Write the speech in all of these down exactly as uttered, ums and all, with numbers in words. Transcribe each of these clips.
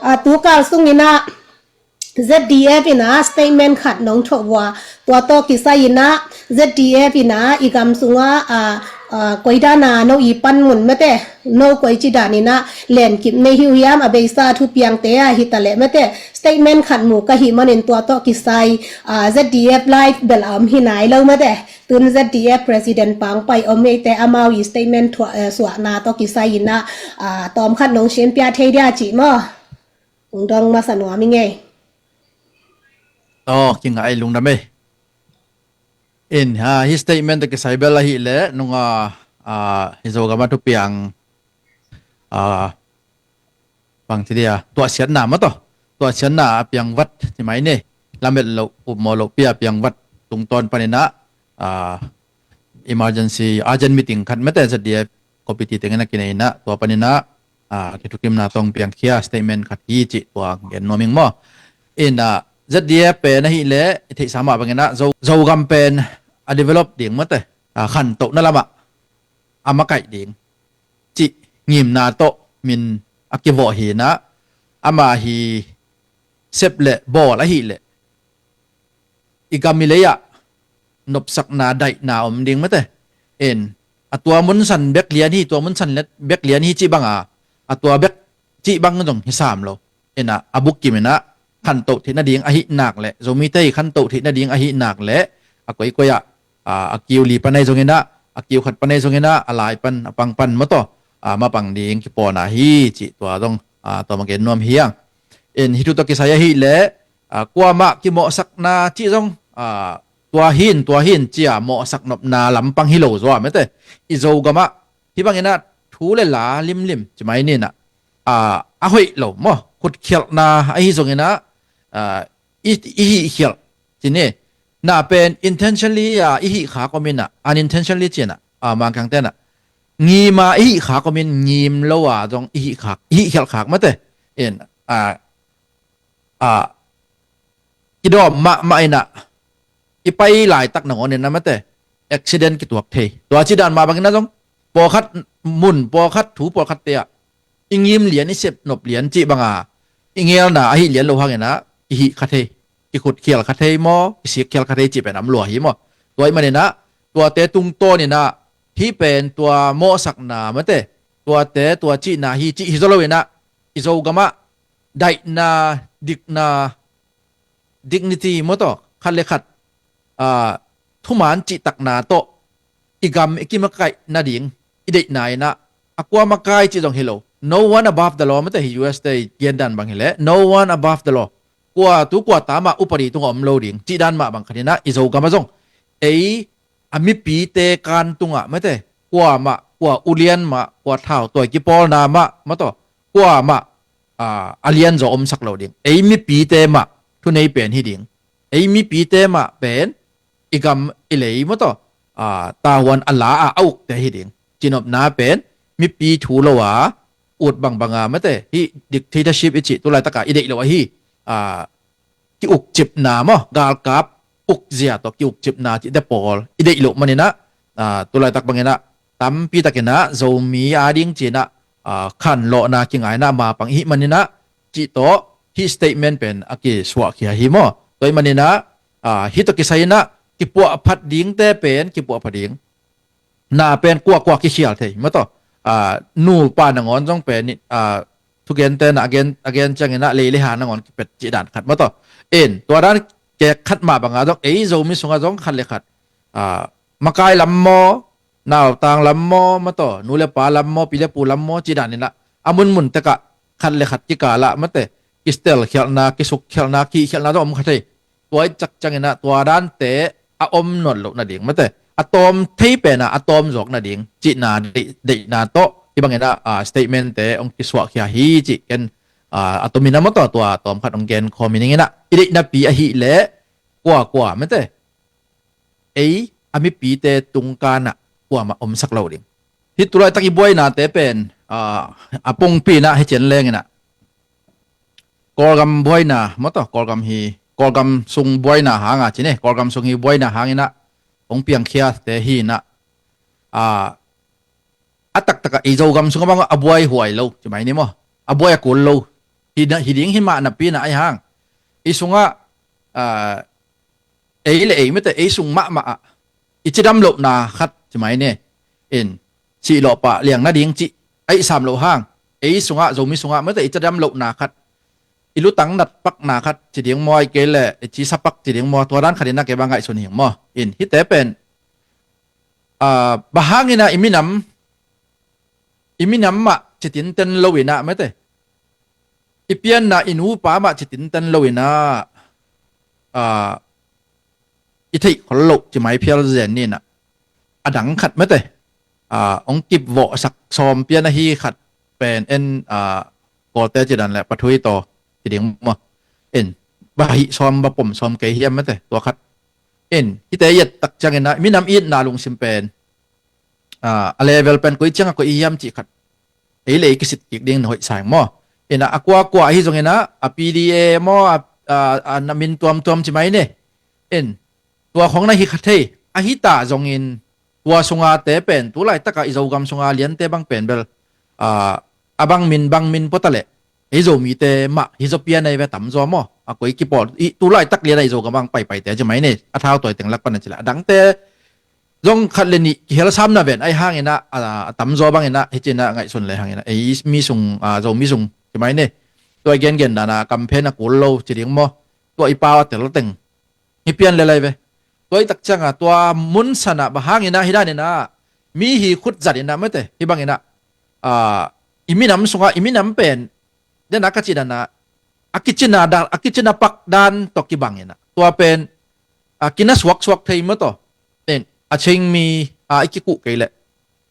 A tukal sungin ah Z D F in ah statement khat nong thawh uh a, tua tawh kisai in ah Z D F in ah i gam sungah a, a, koidan a no i panmun mate, no koici dan in ah lenkip nei hi uh hiam, a beisa thupiangte ah hi ta leh mate, statement khat mu ka hih manin tua tawh kisai a, Z D F live bel a om hi nai lo mate. Tun Z D F president pangpai om eite, amau i statement thua, eh, suahna tawh kisai in ah, a, tawm khat nong simpia thei dia cih maw? Ung dong masa nuam i ngei. Aw, kingai lungdam ei. In, ha, hi statement tawh kisai bel ahih leh nunga, a, hi Zogam a thupiang, a, bang ci dia, tuahsiatna maw tawh, tuahsiatna a piang vat ci mai ni. Lamet loh, upmawh loh pi a piang vat tungtawn panin ah, a, emergency urgent meeting khat mate Z D F committee tengin a kinei in ah, tua panin ah, a, kithukimna tawh piangkhia statement khat hi cih tua gen nuam ing maw. In ah, Z D F pen ahih leh i theihsa mah bangin ah Zo, Zogam pen a develop ding mate, a, khantohna lamah a makaih ding cih ngimna tawh min a kivawh hi in ah, ama hi sep le bawl ahih leh i gam i lei ah nopsakna daihna om ding mate. In, a tua mun san bek lian hi, tua mun san bek lian hi cih banga, a tua bek cih bang zong hi sam lo. In ah, a bukkim in ah khantoh theih nading ahih nak leh, Zomite i khantoh theih nading ahih nak leh, a koikoi ah, a, a kiu li pan ahi zongin ah, a kiu khat pan ahi zongin ah, a lai pan, a pang pan maw tawh, a, mapang ding kipawlna hi cih tua zong, a, tua ma gen nuam hi ang. In, hi thu tawh kisai ahih leh, a, kuamah kimawhsakna cih zong, a, tua hin, tua hin cia mawhsak nopna lampang hi lo zaw mate. I Zogam ah hih bangin ah thu le la limlim ci mai ni in ah, a, a hoih lo maw, khutkhialhna ahi zongin ah, a, i, i hihkhialh ci ni. Na pen intentionally, a, i hih khak om in ah, unintentionally ci in ah, a, Mangkangte in ah, ngim a i hih khak om in, ngim lo a zong i hih khak, i hihkhialh khak mate. In, a, a, i dawm mahmah in ah, i pai laitak nangawn in ah mate, accident kituak thei. Tua cih dan mah bangin ah zong, pawlkhat mun, pawlkhat thu, pawlkhatte ah i ngim lian, i sep nop lian cih banga i ngelna ahih lian lo hangin ah kihih kha thei, kikhutkhial kha thei maw, kisikkhial kha thei cih pen a om lua hi maw. Tua ahih manin ah, tuate tungtawn in ah, hih pen tua mawhsakna mate, tuate, tua cihna hi cih hi zaw lo in ah, i Zogam ah daihna, dikna, dignity maw tawh, khat le khat, a, thuman cihtakna tawh i gam i kimakaih nading i deihna in ah, a kua makai cih zong hi lo. No one above the law mate, hi U S te i gen dan bang hi leh, no one above the law. Kua tu kua ta mah upadi tungah om lo ding cih dan mah bang khat in ah, i Zogam ah zong ei a mipite kan tungah mate, kuamah, kua ulian mah, kua thau tuai kipawlna mah maw tawh, kuamah, a, a lianzaw omsak lo ding. Ei mipite mah thunei pen hi ding. Ei mipite mah pen i gam i lei maw tawh, a, tavuan a la a, a ukte hi ding. Cinopna pen mipi thu lo a ut bangbanga mate, hih dictatorship i cih tu laitaka i deih lo ahi, a, kiukcipna maw, galkap ukzia tawh kiukcipna cihte pawl i deih loh manin ah, a, tu laitak bangin ah tampi takin ah Zomi ading ci-in ah, a, khanlawhna kingaina mapang i hih manin ah, cih tawh hih statement pen a kisuahkhia hi maw. Tua ahih manin ah, a, hih tawh kisai in ah kipuahphat dingte pen kipuahphat ding. Na pen kuakua kikhial thei maw tawh. A, nupa nangawn zong pen, a, thugente na a gen, a gen ciangin ah lei le ha nangawn kipet cih dan khat maw tawh. In, tua dan kek khat mah banga zong ei Zomi sungah zong khat le khat, a, makai lam maw, nautang lam maw, maw tawh, nu le pa lam maw, pi le pu lam maw cih dan in ah, a munmun tekah khat le khat kikal ah mate, kistelkhialhna, kisukkhialhna, kihkhialhna zong om kha thei. Tua i cak ciangin ah tua dante a om nawn loh nading mate, a tawm thei pen ah a tawm zawk nading cihna deih, deihna tawh hih bangin ah, a, statement te hong kisuahkhia hi cih ken, a, a tomin ah maw tawh tua tawm khat hong gen khawm hi ning in ah, i deihnapi ahih leh kuakua mate, ei a mipite tungkan ah kuamah omsak lo ding. Hih tu laitak i buainate pen, a, a pongpi in ah hih cian leng in ah Kawlgam buaina maw tawh, Kawlgam hi, Kawlgam sung buaina hanga ci ni, Kawlgam sung hi buaina hangin ah hong piangkhiate hi in ah, a, a taktak ah i Zogam sungah bang a buai huai lo ci mai ni maw, a buai a kul lo. Hi, hi ding hi mah napi-in ah ahi hang, ei sungah, ah, ei le ei mete, ei sung mahmah ah i cidam lohna khat ci mai ni. In, sihlawh pah liang nading cih a ihsam loh hang, ei sungah, Zomi sungah mete, i cidam lohna khat, i lutang natpakna khat ci ding maw, ahih kei leh i cisa pak ci ding maw, tua dan khat in ah kei bang ngaihsun hing maw. In, hihte pen, ah, bang hangin ah i minam, i minam mah ci tinten lo-in ah mete, i pianna i nupa mah ci tinten lo-in ah, ah, i theih khol loh ci mai phial zen ni-in ah, a dang khat mete, ah, hong kipvawhsak sawm pian ahi khat pen en, ah, Kawlte ci dan leh pathui taw ci ding maw. In, bang hih sawm, bang pom sawm kei hiam mete, tua khat. In, hihte i et tak ciangin ah minam itna lungsim pen, ah, a level pen koi ciang ah koi i hiam cih khat ei le ei kisit kik ding na hoih sa ing maw. In ah, a kuakua ahi zongin ah, a P D A maw, a, a, a na min tuamtuam ci mai ni. In, tua khong na hi kha thei, ahi ta zongin, tua sunga te pen tu laitak ah i Zogam sunga liante bang pen bel, ah, a bang min bang min pua ta leh, ei Zomite mah hi zaw pian ahi ve, tamzaw maw. A koi kipawl, i tu laitak lian ah i Zogam bang paipaite ci mai ni, a thau tawi teng lak pan a ci leh. A dangte zong khat le nih kihel sam na ven, ahi hangin ah, a, a tamzaw bangin ah, hih ci-in ah ngaihsun le hangin ah, ei mi sung, a, Zomi sung ci mai ni. Tua i gengen dan ah kam phen a kul lo ci ding maw. Tua i pau a tel teng hi pian le lai ve. Tua i tak ciang ah, tua mun san ah bang hangin ah, hih danin ah, mi hi khut zat in ah mete, hih bangin ah, a, i minam sungah, i minam pen, den ah ka cih dan ah, a kicina dan, a kicina pak dan tawh kibangin ah, tua pen, a, kina suaksuak thei maw taw. In, a Chin mi, a, i kikuh kei leh,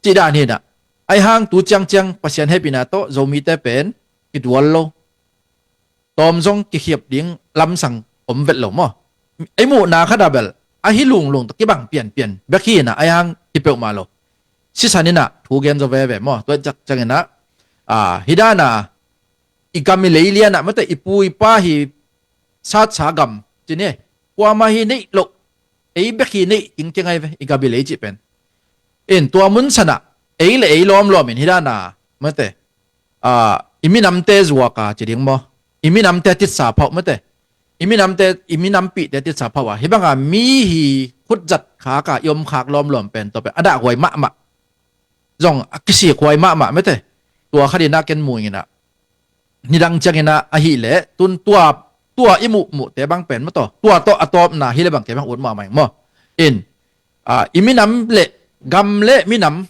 cih dan hi-in ah, ahi hang tu ciangciang Pasian hehpihna tawh Zomite pen kidual lo, tawm zong kikhiap ding lamsang om vet lo maw. Ei muhna khat ah bel, ahi lunglung tawh kibang pianpian bek hi-in ah, ahi hang hi peuhmah lo. Sisan in ah thu gen zaw veve maw. Tua i tak ciangin ah, a, hih dan ah, i gam i lei lian ah mete, i pu i pa hi satsa gam ci ni, kuamah hi neih loh, ei bek hi neih kingkeng ahi ve, i gam i lei cih pen. In, tua mun san ah, ei le ei lawmlawm in hih dan ah mete, a, i minamte zuak a ci ding maw, i minamte titsa phauh mete, i minamte, i minampihte titsa phauh a, hih bang ah mi hi khut zat khak a i om khak lawmlawm pen, tua pen a dahhuai mahmah. Zong a kisikhuai mahmah mete. Tua khat in ah ken mu ing in ah, nidang ciangin ah ahih leh, tun tua, tua i muhmuhte bang pen maw taw, tua tawh a tawpna hi leh bang kei bang ut mahmah ing maw. In, a, i minam le, gam le minam,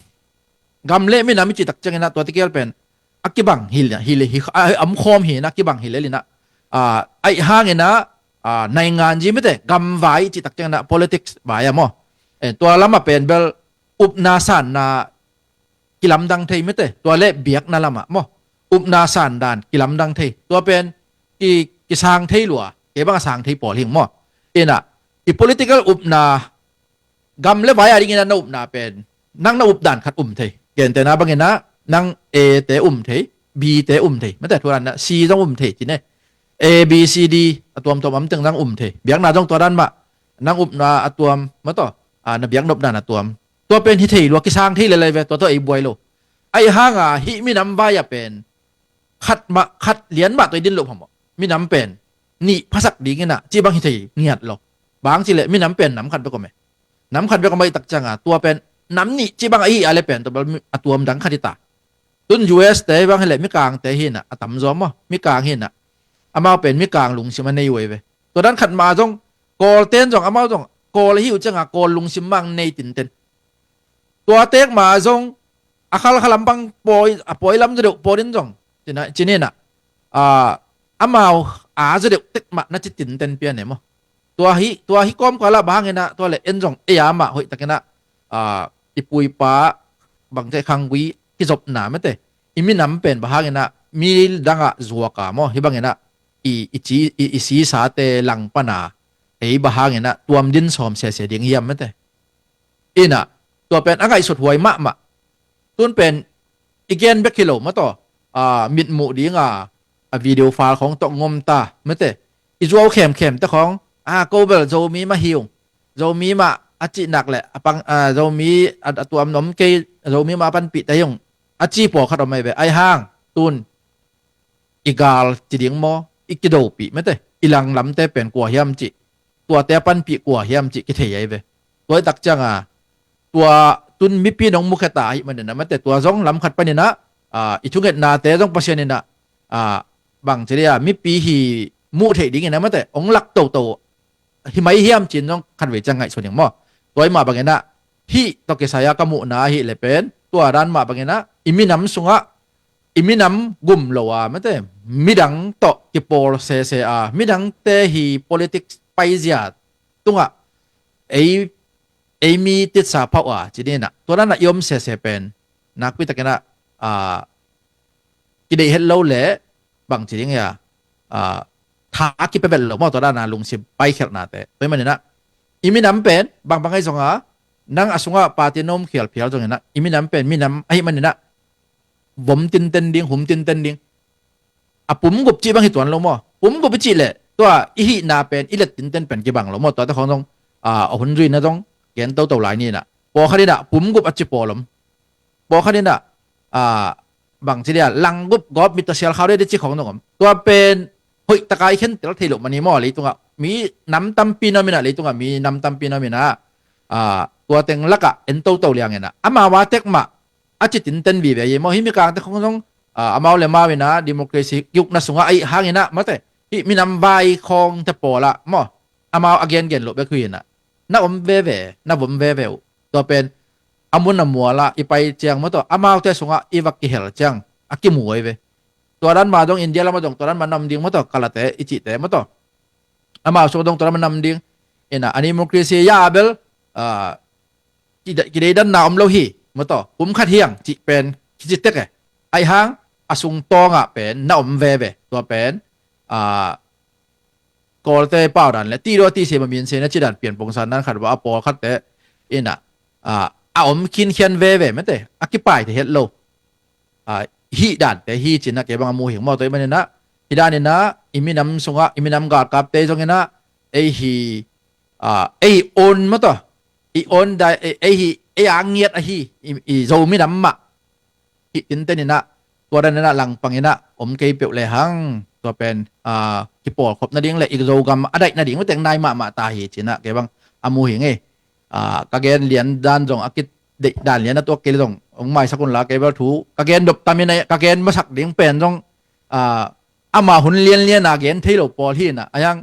gam le minam i cih tak ciangin ah tua tegel pen a kibang hi leh, hi leh, hi, a, a omkhawm hi-in ah kibang hi lel in ah, a, ahi hangin ah, a, naingan zi mete, gam vai i cih tak ciangin ah politics vai ah maw. Eh, tua lam ah pen bel upna sanna kilamdang thei mete, tua le biakna lam ah maw, upna sandan kilamdang thei, tua pen ki, kisang thei lua, kei bang a sang thei pawl hi ing maw. In ah, i political upna, gam le vai a dingin ah na upna pen, nang na updan khat um thei. Gentehna bangin ah, nang A te um thei, B te um thei, mete, thu dan ah C zong um thei ci ni. A, B, C, D a tuamtuam om teng zong um thei. Biakna zong tua dan mah, nang upna a tuam maw taw, a, na biak nopdan a tuam. Tua pen hi thei lua, kisang thei lel lai ve, tua tawh ei buai lo. Ahi hang a, hih minam vai ah pen khat mah, khat lian mah tawh i din loh phamawh. Minam pen nih phasak dingin ah cih bang hi thei ngiat lo. Bang cih leh minam pen nam khat bek om e. Nam khat bek om ahih tak ciang a, tua pen nam nih cih bang ahih a leh pen tua bel a tuam dang khat hi ta. Tun U S te bang hi leh mikangte hi-in ah a tamzaw maw, mikang hi-in ah, amau pen mikang lungsim a nei uh ahi ve. Tua dan khat mah zong, Kawlte'n zong, amau zong Kawl ahi uh ciang a Kawl lungsim mah nei tinten. Tua tek mah zong, a khalkha lam bang pawi, a pawi lam zaw deuh pawi din zong, ci-in ah, ci-in ah, a, amau a zaw deuh tek mah na ci tinten pian e maw. Tua hi, tua hi kawmkal ah bang hangin ah, tua leh en zong ei a mah hoih takin ah, a, i pu i pa bangte khanggui kizopna mete, i minam pen bang hangin ah mi dang ah zuak a maw, hih bangin ah i, i ci, i, i sisate langpan a, ei bang hangin ah tuam din sawm sese ding hiam mete. In ah, tua pen a ngaihsut huai mahmah. Tun pen i gen bek hi lo maw taw, a, mitmuh ding a, a video file khawng tawh ngom ta mete. I zuau khemkhem te khawng, a, ko bel Zomi mah hi ung, Zomi mah a cih nak leh a pang, a, Zomi a, a tuam nuam kei, Zomi mah a panpih ta hi ung, a ci pawlkhat om ahi ve. Ahi hang tun i gal ci ding maw, i kidopih mate, i langlamte pen kua hiam cih, tuate a panpih kua hiam cih kithei ahi ve. Tua i tak cianga tua tun mipi nong mukheta ahi maninah mate, tua zong lamkhat paninah i thungetnate zong Pasian inah bang ci dia mipi hi muh theih dingin a mate ong lak toto hi mai hiam cin zong khatvei ciang ngaihsun ding maw. Tua i mah banginah hih tawh kisai-a ka muhna ahih le pen tua dan mah banginah i minam sungah i minam gum lo a mate midang tawh kipawl sese a midangte hi politics paizia tungah ei ei mi titsa phauh a ci dinah tua danah i om sese pen nakpi takinah kideih het lo le bang ci ding ia tha kipia vet lo maw, tua dana lungsim paikhialhnate. Tua i maninah i minam pen bangbang ahi zonga nang a sungah pati nom khialphial zonginah i minam pen minam ahi maninah vom tinten ding, hum tinten ding. A pumgup cih bang hi tuan lo maw. Pumgup i cih leh tua i hihna pen i let tinten pen kibang lo maw. Tuate khong zong a hun zuina zong gen toto lai ninah pawlkhat inah pumgup a ci pawl om. Pawlkhat inah bang ci dia langgup gawp mittawsial khau dei di ci khong zong om. Tua pen hoih taka i khentel thei loh mani maw. Leitungah mi nam tampi na om inah, leitungah mi nam tampi na om inah tua teng lakah en toto lianginah amau a tek mah a ci tinten vive hi maw. Hih mikangte khong zong amau le mau inah democracy kiukna sungah ahi hanginah mate hih minam vai khawngte pawlah maw amau a gengen loh bek hi inah na om veve, na vom veve uh. Tua pen a mun a mualah i pai ciang maw tawh amaute sungah i va kihel ciang a kimu ahi ve. Tua dan ma dong India lamah dong tua dan ma nam ding maw tawh, kalate i cihte maw tawh amau sungah dong tua dan ma nam ding. Inah a democracy ya bel kideidanna om lo hi maw tawh, pumkhat hiang cih pen kici tek e. Ahi hang a sungtawngah pen na om veve. Tua pen Kawlte paudan le tih dua tih se ma min se na cidan pian pongsan nan khat va a pawlkhatte inah a om khinkhian veve mate a kipai thei het lo. Hih dante hi cinah kei bang a mu hing maw. Tua i maninah hih daninah i minam sungah i minam galkapte zonginah ei hi ei hi on maw tawh i on dai ei hi ei a ngiat ahi i Zo minam mah hih tinten inah tua dan inah langpang inah om kei peuh lehang tua pen kipawlkhop nading le i Zogam a daih nading mate nai mahmah ta hi cinah kei bang a mu hing ei. Ka gen lian dan zong a kideih dan lian a tuak kei le zong ong maisak unla kei bel thu ka gen doptam inah ka gen masak ding pen zong ama hun lianliana gen thei lo pawl hi inah ahi hang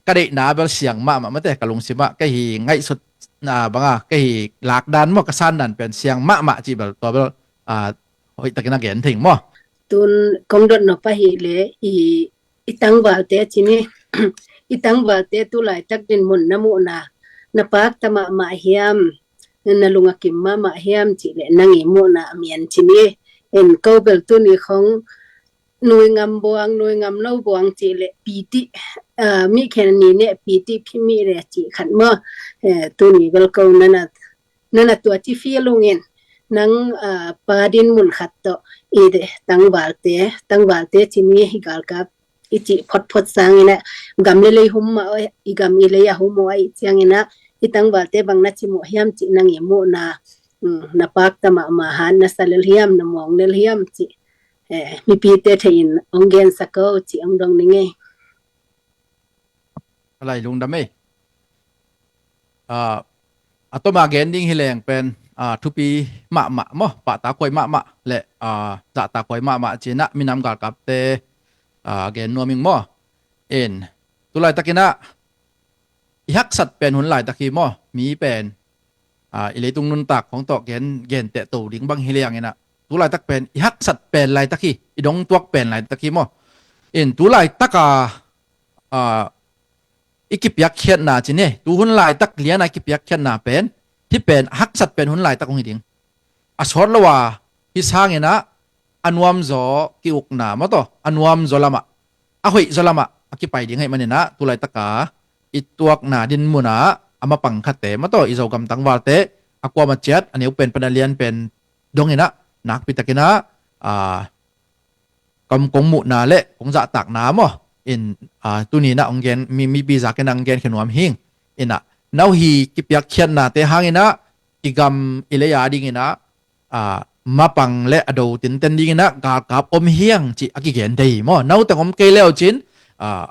ka deihna bel siang mahmah mate ka lungsimah kei hi ngaihsutna banga kei hi lakdan maw ka sandan pen siang mahmah cih bel tua bel hoihtakin a gen thei maw. Tun kong dot nop ahih le i i tangvalte cini i tangvalte tu laitak dinmun na muhna na pakta mahmah hiam, na lung a kim mahmah hiam cih le nang i muhna a mian cini en ko bel tuni khong nuingam buang nuingam lo buang cih le piti mi khen ni ne piti phimi le cih khat maw. Tuni bel ko nana nana tua ci fia lungin nang pa din mun khat tawh i tangvalte tangvalte cini i galkap i cih photphot sangin a gam le lei hum mah i gam i lei a hum aw a i ciangin a i tangvalte bang na ci mawh hiam cih nang i muhna na pakta mahmah han na sa lel hiam na muang lel hiam cih mipite thei in ong gensa ko cih ong dong ning ei. A lai lungdam ei. A toma gen ding hi leng pen thupi mahmah maw, pahtakhuai mahmah le zahtakhuai mahmah cinah minam galkapte gen nuam ing maw. In tulaitakinah i haksat pen hun laitak hi maw, mi pen i leitung nuntak khong tawh gen genteh to ding bang hi lianginah tulaitak pen i haksat pen laitak hi, i dongtuak pen laitak hi maw. In tulaitaka i kipiakkhiatna cin hi, tu hun laitak liana i kipiakkhiatna pen hih pen a haksat pen hun laitak hong hi ding. A sawt lo a hi sanginah a nuamzaw ki-ukna maw tawh a nuamzaw lamah a hoihzaw lamah a kipai ding ahi maninah tulaitaka i tuakna dinmunah a mapang khatte maw tawh i Zogam tangvalte a kuama ciat a neu pen pan a lian pen donginah nakpitakinah kong muhna le kong zahtakna maw in tuninah ong gen mipi zakinah ong gen khe nuam hing. Inah nauhi kipiakkhiatnate hanginah i gam i lei a dinginah mapang le a do tinten dingin ah galkap om hiang cih a kigen thei hi maw. Nauteng om kei leu cin, ah,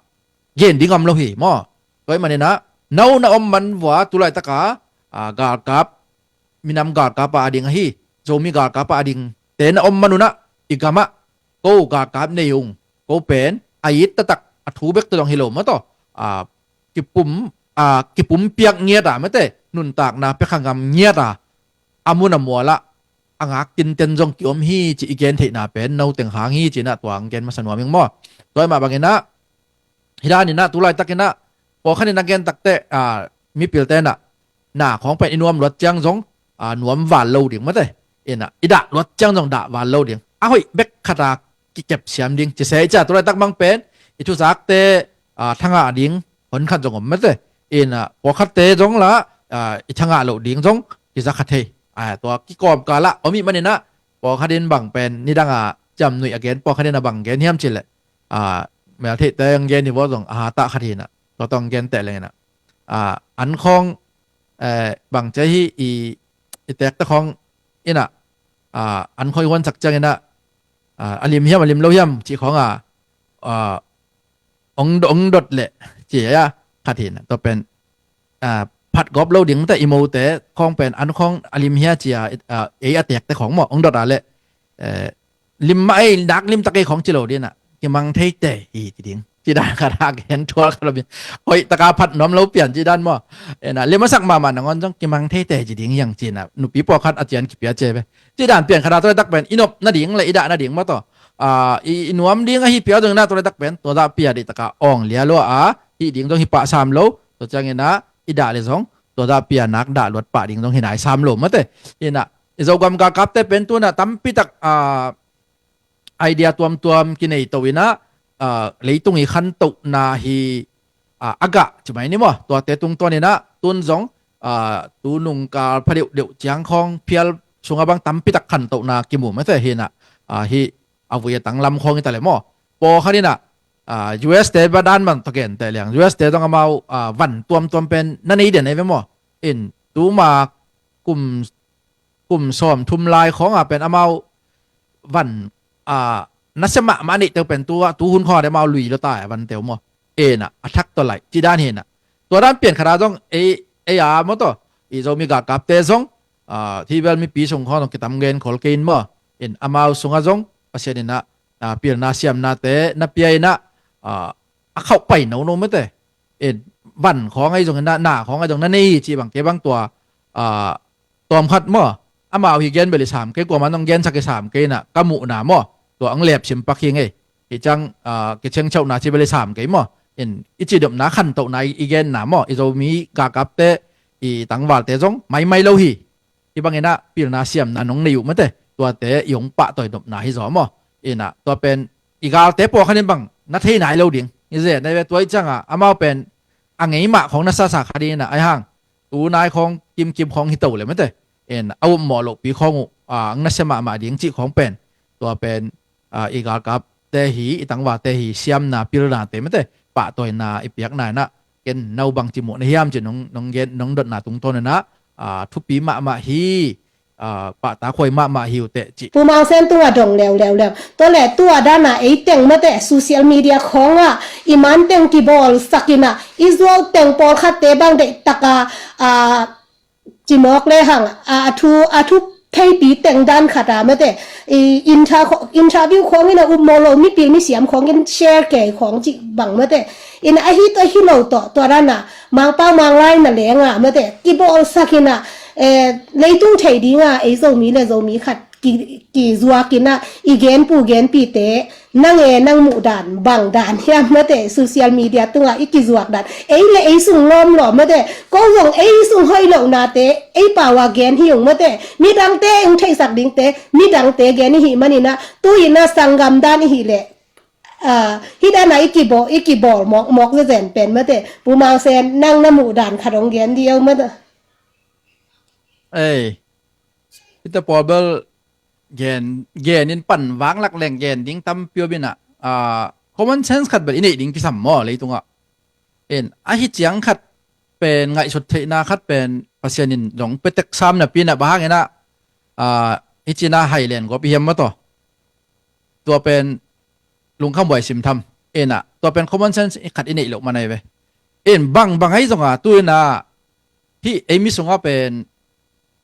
gen ding om lo hi maw. Tua ahih manin ah no na om man vua tulaitaka, ah, galkap, minam galkap a a ding ahi, Zomi galkap a a ding te na om man un ah i gamah ko galkap nei ung, ko pen a it taktak a thu bek tawh dong hi lo maw tawh, ah, kipum, ah, kipumpiak ngiat a mate, nuntakna pia kha ngam ngiat a, a mun a mual ah a ngak tinten zong kiom hi cih i gen theihna pen nauteng hang hi ci-in ah tua hong gen masa nuam ing maw. Tua ahih mah bangin ah, hi danin ah tulaitakin ah pawlkhat in a gen takteh, ah, mipilte in ah na khawng pen i nuam luat ciang zong, ah, nuam val lo ding mate. In ah i dah luat ciang zong dah val lo ding. A hoih bek khat a kikep siam ding ci se i ci a, tulaitak mang pen i thuzakte, ah, thangah ding hon khat zong om mate. In ah pawlkhatte zong lah, ah, i thangah loh ding zong kiza kha thei. Ah, tua kikawmkal ah om ih manin ah pawlkhat in bang pen nidang a ciamnuih a gen, pawlkhat in a bang gen hiam cih leh, ah, meltheihte hong gen hi vua zong a hatah khat hi in ah, tua tawh hong gen teh leng in ah, ah, an khawng, eh, bang ci hi i, i tekte khawng in ah, ah, an khawng i huansak ciangin ah, ah, a lim hiam a lim lo hiam cih khawng a, ah, ong, ong dot leh ci a khat hi in ah, tua pen, ah, phat gawp lo ding te i mote khawng pen an khawng a lim hia ci a, ah, ei a tekte khawng maw ong dot a leh, eh, lim mah ei, nak lim tak ei khawng ci lo ding in ah kimang thei teh hi ci ding. Ci dan khat a gen thual khat lo bin. Hoih taka phat nuam lo pian ci dan maw. In ah lim a sak mahmah nangawn zong kimang thei teh ci ding hiang ci in ah nupi pawlkhat a cian kipia ci ve. Ci dan pian khat a tulaitak pen i nop nading le i dah nading maw tawh, ah, i, i nuam ding ahi pial zong in ah tulaitak pen tua zah pia dih taka awng lia lua a, hih ding zong hi pah sam lo. Tua ciangin ah i dah le zong tua zah pia nak dah luat pah ding zong hi nai sam lo mate. In ah i Zogam galkapte pen tu in ah tampi tak, ah, idea tuamtuam kinei to in ah, ah, leitung i khantohna hi, ah, a gah ci mai ni maw. Tuate tungtawn in ah tun zong, ah, tu nungkal pha deuhdeuh ciang khawng phial sungah bang tampi tak khantohna kimu mate hi in ah, ah, hi a vui a tang lam khawng hi ta leh maw. Pawlkhat in ah, ah, U S te ba dan man tawh gen teh liang, U S te zong amau, ah, van tuamtuam pen na nei den ei ve maw. In tuma kum, kum sawm thum lai khawng a pen amau van, ah, nasia mahmah a neihte uh pen tu, tu hun khawng a deh amau lui lua ta a vante uh maw. In ah a thak tawh laih ci dan hi in ah. Tua dan pian khat a zong ei, ei a maw tawh i Zomi galkapte zong, ah, hih bel mipi sung khawng zong kitam gen khol kei in maw. In amau sungah zong Pasian in ah, ah, pilna siamnate na pia in ah, ah, a khauh pai nono mate. In van khawng ahi zong in ah, na khawng ahi zong na nei hi ci bang kei bang tua, ah, tawmkhat maw, amau hi gen bel i sam kei, kuaman hong gensak i sam kei in ah ka muhna maw, tua hong lepsim pak hi ngei. Hi ciang, ah, kiciangchauhna ci bel i sam kei maw. In i cidopna khantohna i, i genna maw, i Zomi galkapte, i tangvalte zong maimai lo hi. Hih bangin ah pilna siamna nong nei uh mate, tuate i hong pahtawi nopna hi zaw maw. In ah tua pen i galte pawlkhat in bang na thei nai lo ding. I zen nai ve tua ih ciangah amau pen a ngei mah khawng na sasa kha ding in ah, ahi hang tu nai khawng kimkim khawng hi to le mate. In a upmawh lohpi khawng uh, ah, ang nasia mahmah ding cih khawng pen tua pen, ah, i galkapte hi, i tangvalte hi, siamna pilnate mate, pahtawina i piakna in ah ken no bangci muh na hiam ci nong, nong gen, nong dotna tungtawn in ah, ah, thupi mahmah hi, ah, pahtakhuai mahmah hi uh teh ci. Pu Mang Sen tungah dong leuleu leu. Tua le tua dana ei teng mate social media khawngah i man teng kibawlsak in ah i zuau teng pawlkhatte bang deih taka, ah, cimawk le hang, a, a thu, a thu theipi teng dan khat a mate, i inter-, interview khawng in a upmawh lo mipil misiam khawng in share kei khawng cih bang mate. In a hi tawh hi lo tawh, tua dan a Mangpau Manglai na leng a mate, kibawlsak in a, eh, leitung thei ding a ei Zomi le Zomi khat ki, kizuak in a i genpu genpite, nang e, nang muh dan bang dan hiam mate, social media tungah i kizuak dan. Ei le ei sung lawm lawm mate, ko zong ei sung hoih lohnate ei pau a gen hi ung mate, midangte hong theihsak dingte midangte gen i hih manin ah, tu-in ah sanggam dan i hih leh, ah, hih dan a i kibawl, i kibawl mawkmawk zezen pen mate. Pu Mang Sen, nang na muh dan khat hong gen dih o mate. Ei, hihte pawl bel gen, gen in pan vang lak leng gen ding tampi om in ah, ah, common sense khat bel i neih ding kisam maw leitungah. In, ahi ciang khat pen ngaihsut theihna khat pen Pasian in zong pia tek sam napi in ah, bang hangin ah, ah, Hih cina hai len gawp i hiam maw taw? Tua pen lungkham buai simtham. Ina, tua pen common sense i khat i neih loh man ahi ve. In bang bang ahi zonga, tu ina hih ei mi sunga pen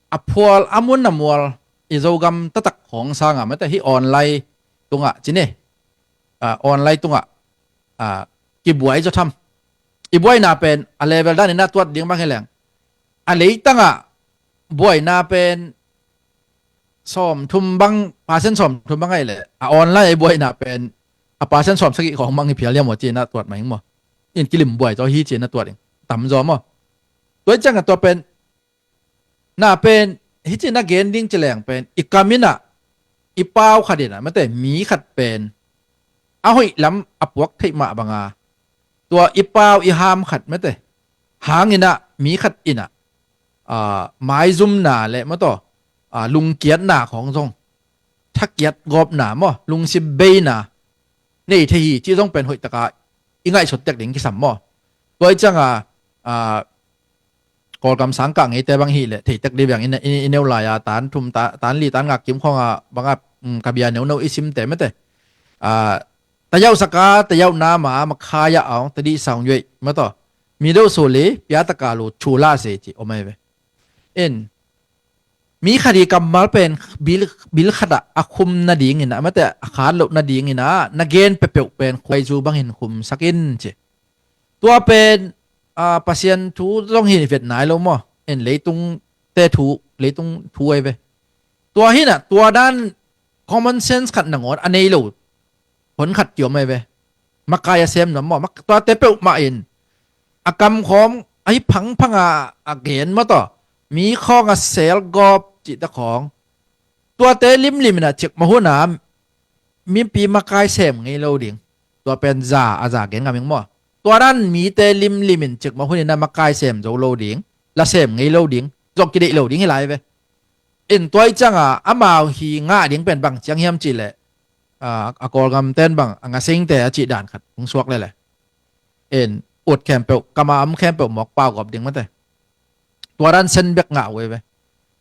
a phual a mun a mual i Zogam taktak khawng sanga mate hih online tungah cine, ah, online tungah, ah, kibuai zaw tham. I buaina pen a level dan ina tuat ding bang hi leng, a leitangah buaina pen sawmthum bang, percent sawmthum bang ahi leh a online a i buaina pen a percent sawmsagih khawng bang hi phial hiam aw ci ina tuat mah ing maw? In kilim buai zaw hi ci ina tuat ing. Tam zaw maw? Tua i ciangah tua pen na pen hih ci ina gen ding ci leng pen i kam ina i pau khat ina mate mi khat pen a hoih lam a puak theih mah banga tua i pau i ham khat mate hang ina mi khat ina, ah, maizumna le maw taw, ah, lungkiatna khawng zong thakiat gawpna maw, lungsim beina nei thei hi cih zong pen hoihtaka i ngaihsut tek ding kisam maw? Tua i cianga, ah, Kawlgam sangkah ngeite bang hi leh theitek dih biang i ne-, i, i neu lai-a tan thum ta-, tan li tan ngak kim khawnga banga, um, ka bia neuneu i simte mate, ah, tayauh saka tayauh nama makhaya aung tadi saung yuai maw taw, mi deuh suli piataka lu chula se ci om ahi ve. In mi khat i kammal pen bil, bil khatah a khum nadingin ah mate a khat loh nadingin ah na gen peuhpeuh pen khuaizu bangin khumsak in ci. Tua pen, ah, Pasian thu zong hi vet nai lo maw? In leitung te thu, leitung thu ahi ve. Tua hinah tua dan common sense khat nangawn a nei lo hon khat kiom ahi ve. Makai a sem nuam maw? Mak-, tuate peuhmah in a kamkhawm ahi phangphanga a gen maw taw, mi khawng a selgawp cihte khawng, tuate limlim inah cikmah huna mipi makai sem ngei lo ding. Tua pen za a za gen ngam ing maw? Tua dan mite limlim in cikmah hun inah makai sem zo lo ding, la sem ngei lo ding, zong kideih lo ding hi lai ve. In tua i cianga amau hi ngah ding pen bang ciang hiam cihleh, a, a Kawlgam ten bang a ngasingte a cih dan khat hong suak lele. In ut khempeuh, kama om khempeuh mawk pau gawp ding mate. Tua dan sen bek ngah uh ei ve.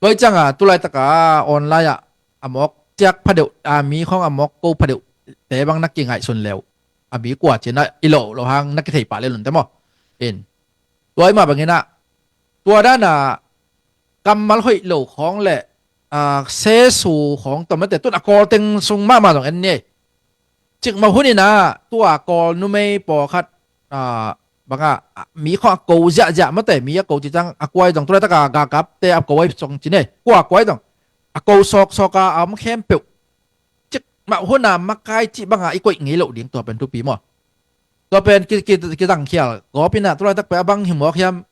Tua i cianga tulaitaka online ah a mawk ciak phadeuh, a mi khawng a mawk ko phadeuh te bang na kingaihsun leu a mi kua cina i loh loh hang na kithei pah lelunte maw? In tua i mah banginah tua dana kammal hoih lo khawng le, ah, sesu khawng tawmate tun a Kawlteng sung mahmah zong en ni. Cikmah huninah tua Kawl numei pawlkhat, ah, banga, ah, mi khawng a ko ziahziah mate, mi a ko cicang a kuai zong tulaitaka gakapte a ko ai song cine kua kuai zong a ko sawksawka a om khempeuh cikmah huna makai cih banga i koih ngei loh ding tua pen thupi maw? Tua pen ki, ki, kizangkhial gawp inah tulaitak pen a bang hi mawk hiam?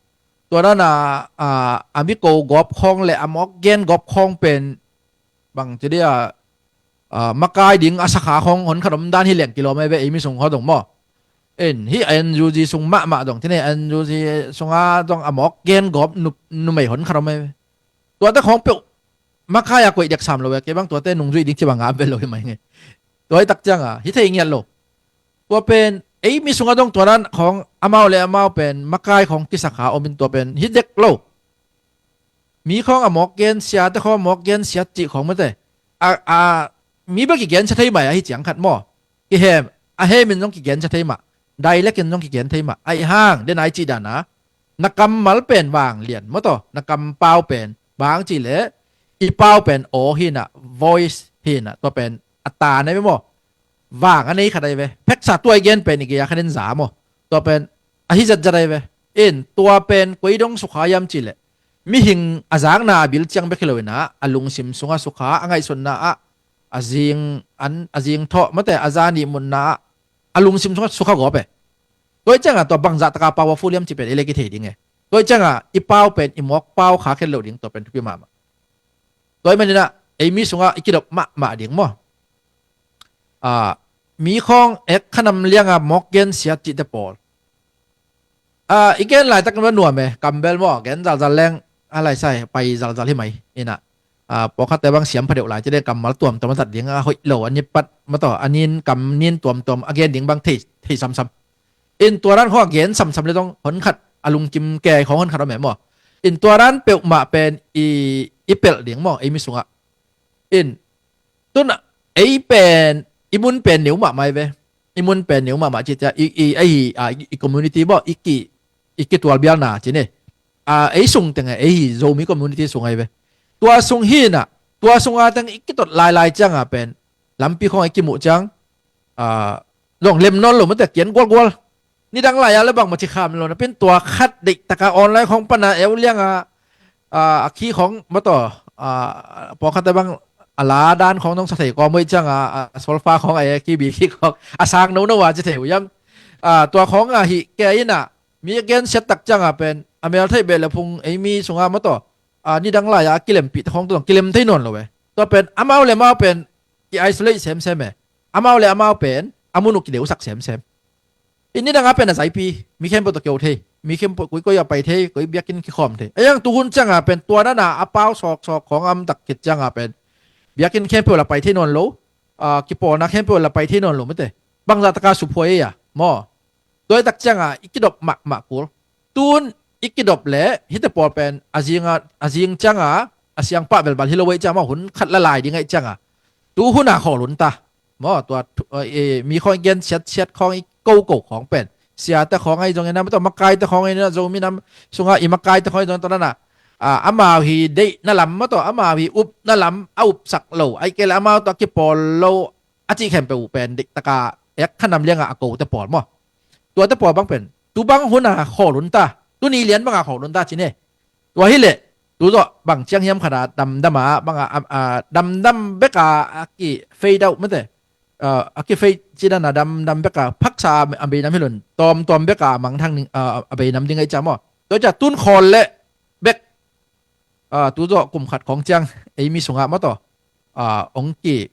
Tua dana, a, a mi ko gawp khawng le a mawk gen gawp khawng pen bang ci dia, a, makai ding a sakha khawng hon khat om dan hi leng kilawm ei ve ei mi sung khaw dong maw? In hih a N U G sung mahmah dong cine a N U G sunga dong a mawk gen gawp nu, numei hon khat om ei ve. Tuate khawng peuh makai a koih dek sam lo ve, kei bang tuate nungzuih ding ci banga a bel lo hi mai ngei. Tua hi tak cianga hi thei ngiat lo. Tua pen ei mi sunga dong tua dan khawng amau le amau pen makai khawng kisakha omin tua pen hi dek lo. Mi khawng a mawk gen siate khawng a mawk gen siat cih khawng mate a, a, mi bek kigen sia thei mai ahi ciang khat maw? Kihem, a hemin zong kigen sia thei mah, dialect in zong kigen thei mah. Ahi hang den ai cih dana na kammal pen vang lian maw taw, na kampau pen vang cih leh i pau pen aw hinah, voice hinah, tua pen a ta nei ve maw? Vang a nei khat ai ve. Pheksa tua i gen pen i gei a khat in za maw? Tua pen ahi zatzat ai ve. In tua pen koi dong sukha hiam cihleh mihing a zakna a bil ciang bek hi lo inah a lungsim sungah sukha, a ngaihsutna ah, a zing an, a zing thawh mate a za nih munna ah a lungsim sungah sukha gawp e. Tua i ciangah tua bangzah taka powerful hiam cih pen i le kithei ding e. Tua i ciangah i pau pen i mawk pau kha khen lo ding tua pen thupi mahmah. Tua i maninah ei mi sungah i kidop mahmah ding maw? A, mi khawng ek khanam lianga mawk gen siat cihte pawl. A, i gen laitak in va nuam e, kambel maw, gen zalzal leng a laisai pai zalzal hi mai inah. A, pawlkhatte bang siam phadeuh lai ci deng kammal tuamtuam a tat ding a hoih lo a nipat maw taw, a nin kam nin tuamtuam a gen ding bang thei, thei samsam. In tua dan khawng a gen samsam le zong hon khat a lungkim kei khawng hon khat om e maw? In tua dan peuhmah pen i, i pelh ding maw ei mi sungah? In, tun ei pen i mun pen neu mahmah hi ve. I mun pen neu mahmah ci cia i, i, ei hi, a, i, i community baw, i ki, i kitual bialna ci ni. A, ei sung teng ei hi Zomi community sung ahi ve. Tua sung hi na, tua sunga teng i kitot lailai cianga pen lampi khong i kimuh ciang, a, zong lem nawn lo mate, kian gualgual. Nidang lai-a le bangmah ci kham lo na pin tua khat deihtaka online khong pana eu lianga, a, a khi khong mataw, a, pawlkhatte bang a la dan khong nong sa thei kawm uh cianga, a, a solfa khong a e khi bi khi khong a sang nono a ci thei uh hiam. A, tua khong a hi kei ina mi a gensiat tak cianga pen a mel theih beh le phung ei mi sunga mataw, a, nidang lai-a a kilempih te khong tua kilem thei nawn lo e. Tua pen amau le amau pen ki isolate semsem e. Amau le amau pen a mun uh kideusak semsem. I nidanga pen a zaipi, mi khempeuh tawh keu thei, mi khempeuh koi koi a pai thei, koi biakinn kikhawm thei. A yang tuhun cianga pen tua dana a pau sawksawk khawng a om tak khit cianga pen biakinn khempeuh la pai thei nawn lo, a, kipawlna khempeuh la pai thei nawn lo mate. Bangzah taka suphuai ei a maw. Tua i tak cianga i kidop mahmah kul. Tun i kidop le hite pawl pen a zinga, a zing cianga a siangpah velval hi lo ei cianga maw, hun khat la lai ding ei cianga. Tu huna khawl hun ta. Maw, tua thu-, eh, eh, mi khawng i gen siatsiat khawng i koko khawng pen siate khawng ahi zongin a mataw, makaite khawng ahi na, Zomi nam sunga i makaite khawng ahi zongin tua dana, a, amau hi deihna lam mataw, amau hi upna lam a upsak lo, ahi kei le amau tawh a kipawl lo a cih khempeuh uh pen deihtaka ek khanam lianga a kote pawl maw. Tuate pawl bang pen tu bang huna khawl hun ta, tuni lian banga khawl hun ta ci ne. Tua hileh tu zawh bang ciang hiam khata damdama banga, a, a, damdam beka a ki fade out mate. A, a ki fade ci dana damdam beka phaksa a, a beinam hilun tawmtawm beka a mangthang ning, a, a beinam ding ahi cia maw. Tua cia tun khawl leh bek, a, tu zawh kum khat khawng ciang ei mi sungah maw taw, a, ong ki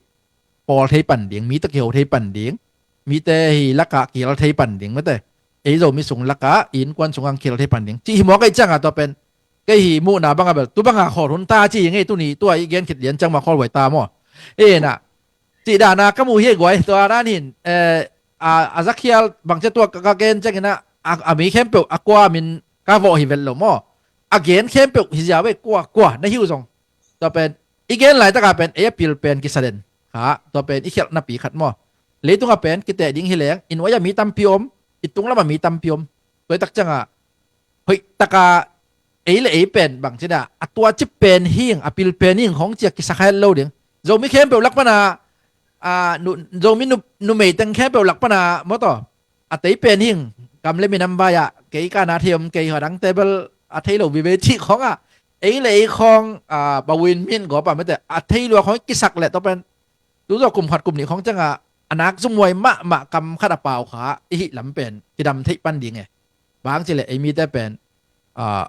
pawl thei pan ding, mite kiho thei pan ding, mite hi lakah kihel thei pan ding mate. Ei Zomi sung lakah innkuan sungah kihel thei pan ding cih hi mawk ahi cianga tua pen kei hi muhna banga bel tu banga khawl hun ta ci hi ngei tuni tua i gen khit lian ciang ma khawl huai ta maw. Ena cih dana ka muh hi guai tua dan hin, eh, a, a zakhial bangcia tua ka, ka gen ciangina a, a mi khempeuh a kua min ka vawh hi vet lo maw. A gen khempeuh hi zia vei kua, kua na hi uh zong. Tua pen i gen laitaka pen ei a pil pen kisa den kha, tua pen i khialhnapi khat maw. Leitunga pen kiteh ding hi leng i nuai-a mi tampi om, i tunglama mi tampi om. Tua i tak cianga hoih taka ei le ei pen bang cina a tua cip pen hing, a pil pen hing hong cia kisa kha het lo ding. Zomi khempeuh lak pana, a, nu, Zomi nu, numei teng khempeuh lak pana maw taw, a tei pen hing, kam le minam vai-ah kei kana thei om, kei hadang table a thei lo vive cih khawngah ei le ei khawng, a, bawin min gawpa mete a thei lua khawng kisak leh tua pen tu zawh kum khat kum nih khawng ciangah a nak zumhuai mahmah kam khat a pau kha i hih lam pen kidam theih pan ding e. Bang cileh ei mite pen, a,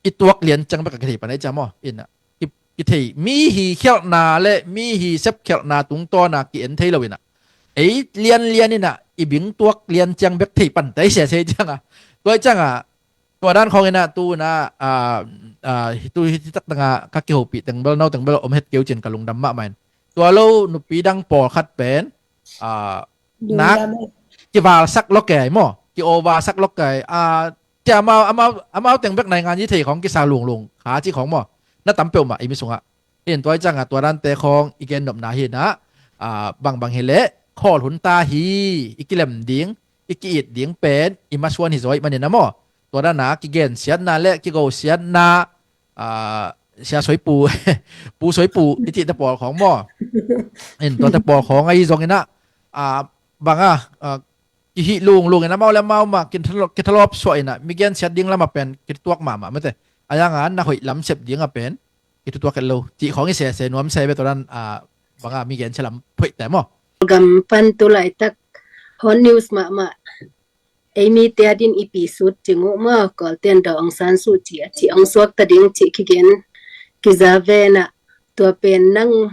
i tuak lian ciang bek a kithei pan ei cia maw. Ina ki, kithei mi hi khialhna le mi hi sep khialhna tungtawna ki-en thei lo ina ei lianlian ina i bing tuak lian ciang bek thei pan tei sia sei cianga. Tua i cianga tua dan khawng ina tu ina, a, a, tu hi takdanga ka kihopih tengbel nau tengbel om het keu cin ka lungdam mahmah in. Tua lo nupi dang pawlkhat pen, a, nak kivalsak lo kei maw, ki-oversak lo kei, a, cia amau, amau, amau teng bek naingan i thei khawng kisa lunglung kha ci khawng maw. Na tam peuhmah i mi sungah. In tua i cianga tua dante khawng i gen nopna hi na, a, bangbang hileh khawl hun ta hi, i kilem ding, i ki-it ding pen i masuan hi zaw ih manin a maw. Tua dana kigensiatna le kigosiatna, a, sia soipu, pu soipu i cihte pawl khawng maw. In tuate pawl khawng ahi zongina, a, banga, a, kihih lunglung ina mau le mau ma kithalawp suah ina mi gensiat ding lama pen kituak mahmah mete. A yanga na hoih lam sep dinga pen kitutuak het lo cih khawng i sese nuam se ve tua dan, a, banga mi gensia lam phoihte maw. Gam pan tu laitak hot news mahmah. Ei mite a din i pi sut cing uh maw, Kawlten daw Aung San Suu Kyi a cih ong suakta ding cih kigen kiza vena tua pen nang